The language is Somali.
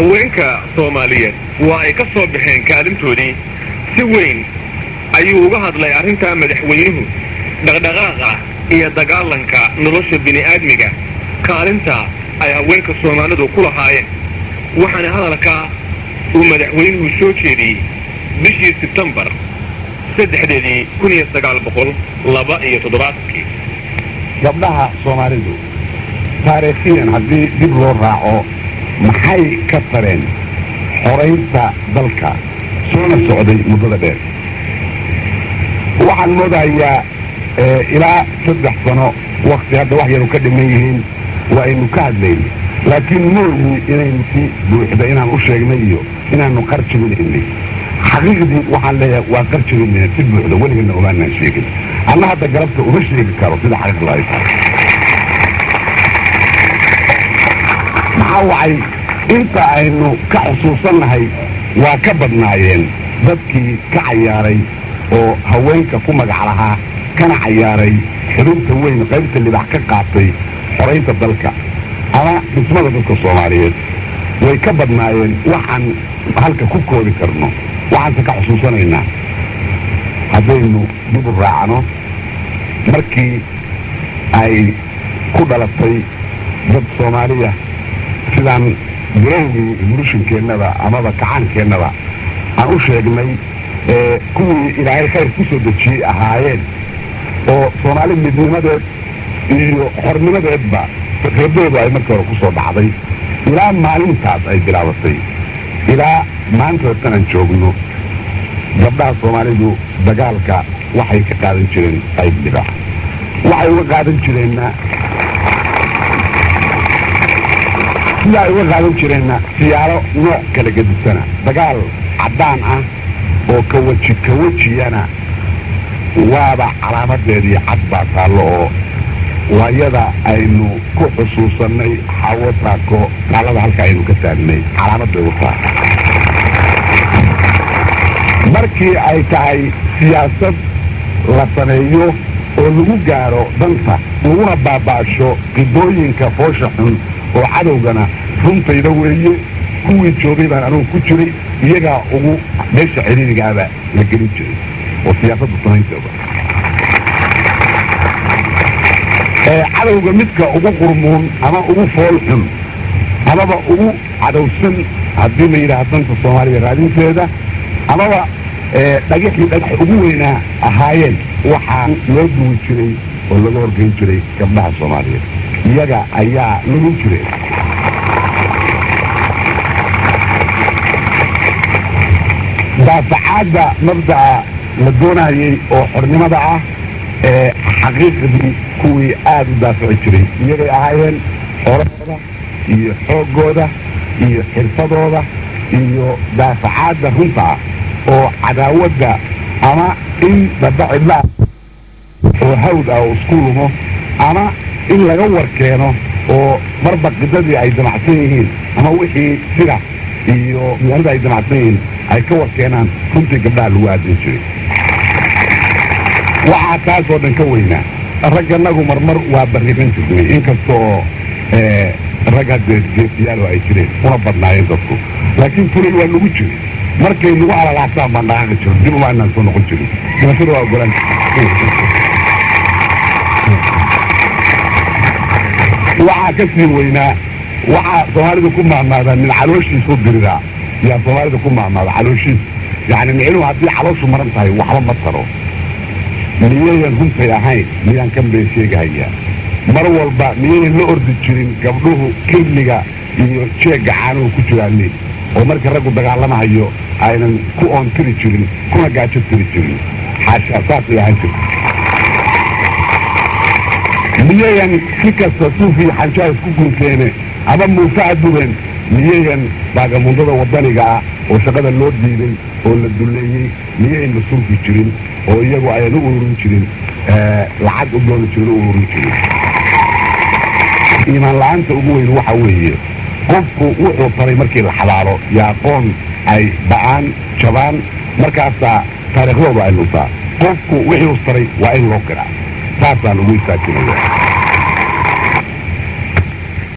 Haweenka Soomaaliyeed waa ay ka soo baxeen kaalintoodii. Si weyn ayuu uga hadlay arrintaa madaxweynuhu, dhaqdhaqaaqa iyo dagaalanka nolosha bini'aadmiga, kaalinta ay haweenka Soomaalidu ku lahaayeen. Waxaana hadalkaa uu madaxweynuhu soo jeediyey bishii Sebtembar 3-deedii, 1972-kii. Gabdhaha Soomaalidu taariikhiyan haddii dib loo raaco, maxay ka tareen xoraynta dalka soona socday muddada dheer? Waxaan moodayaa ilaa 3 sano wakti hadda wax yaru ka dhiman yihiin waa aynu ka hadlayno, laakiin mooyi inaynu si buuxda inaan u sheegnay iyo inaanu qarjabinaynay. Xaqiiqdii waxaan leeyahay, waa qarjabinayna si buuxda, weligana omaanaan sheegin. Anna hadda galabta uma sheegi karo sida xaqiiqda ay tahay. Maxaa wacay? Inta aynu ka xusuusannahay waa ka badnaayeen dadkii ka cayaaray oo haweenka ku magac lahaa, kana cayaaray xubinta weyn, qaybta libax ka qaatay xoraynta dalka ama dhismada dadka Soomaaliyeed. Way ka badnaayeen waxaan halka ku koobi karno. Waxaanse ka xusuusanaynaa, haddaynu dib u raacno, markii ay ku dhalatay dad Soomaaliya sidaan bilowgii revolutionkeennaba amaba kacaankeennaba aan u sheegnay, kuwii Ilaahay khayr ku soo dejiyey ahaayeen oo Soomaali midnimadeed iyo xornimadeedba fikradoodu ay markii hore ku soo dhacday, ilaa maalintaas ay bilaabatay ilaa maanta tanaan joogno, gabdhaha Soomaalidu dagaalka waxay ka qaadan jireen qayb libaax. Waxay uga qaadan jireenna sidaa ay uga qaadan jireenna siyaalo nooc kala gedisana. Dagaal caddaan ah oo kawaji kawajiyana waaba calaamadeedii cad baa taallo, oo waayada aynu ku xusuusannay Xaawo Taako, taallada halka aynu ka taagnay calaamad bay u tahay. Markii ay tahay siyaasad la sameeyo oo lagu gaaro danta, laguna baaba'sho qidooyinka foosha xun oo cadowgana, runtayda weeye, kuwii joogay baan anugu ku jiray, iyagaa ugu meesha ciriirigaaba la gelin jiray oo siyaasadda samaynteeda cadowga midka ugu qurmuun ama ugu fool xun amaba ugu cadowsan, haddii la yidhaha danta Soomaaliya raadinteeda amaba dhagaxii dhagax ugu weynaa ahaayeen, waxaa loo duwi jiray oo laga horgeyn jiray gabdhaha Soomaaliyeed. Iyaga ayaa lumin jiray. Daafacaadda mabda'a la doonayey oo xornimada ah ee xaqiiqdii kuwii aada u daafici jiray iyagay ahaayeen. Xoolahooda iyo xooggooda iyo xirfadooda iyo daafacaadda runta ah oo cadaawadda ama in dhaba cidlaa oo hawd ah oo isku lumo ama in laga war keeno oo marba qidadii ay damacsan yihiin ama wixii sida iyo miyaanada ay damacsan yihiin ay ka war keenaan, runtii gabdhaha lagu aadin jiray. Waxaa taasoo dhan ka weynaa, ragganagu marmar waa barriqan jirnay, inkasta oo rag haddee geesiyaalo ay jireen una badnaayeen dadku, laakiin fulay waa lagu jiray. Markay nagu alalaasaan baan dhaqaaqi jiro, dib uma inaan soo noqon jirin. Dhimashada waa ogolaan. Waxaa ka sii weynaa, waxaa Soomaalidu ku mahmaadaan, nin calooshiisu diriraa. Yaa Soomaalida ku mahmaada calooshiis? Yacni micnuhu haddii calooshu maran tahay waxba ma taro. Miyayan runtay ahayn? Miyaan kan been sheegahayaa? Mar walba miyayan la ordi jirin gabdhuhu kirliga iyo jeegga caanuhu ku jiraanin, oo marka raggu dagaalamahayo aynan ku oontiri jirin kuna gaajo tiri jirin? Xaasha, saasay ahaan jirta. Miyayan si kasta suufiyo xanjaa isku gunteene ama muufaha dubeen, miyayan baagamundada waddaniga ah oo shaqada loo diiday oo la dulleeyey, miyayan masuufi jirin oo iyagu ayan u ururin jirin, lacag u dooni jirin, u ururin jirin? Iimaan la-aanta ugu weyn waxa weeye qofku wuxuu taray markii la xabaalo yo aqoon ay ba'aan jabaan, markaasaa taariikhdooda ay luntaa. Qofku wixii u taray waa in loo qiraa. Saasaan ugu istaajinaya.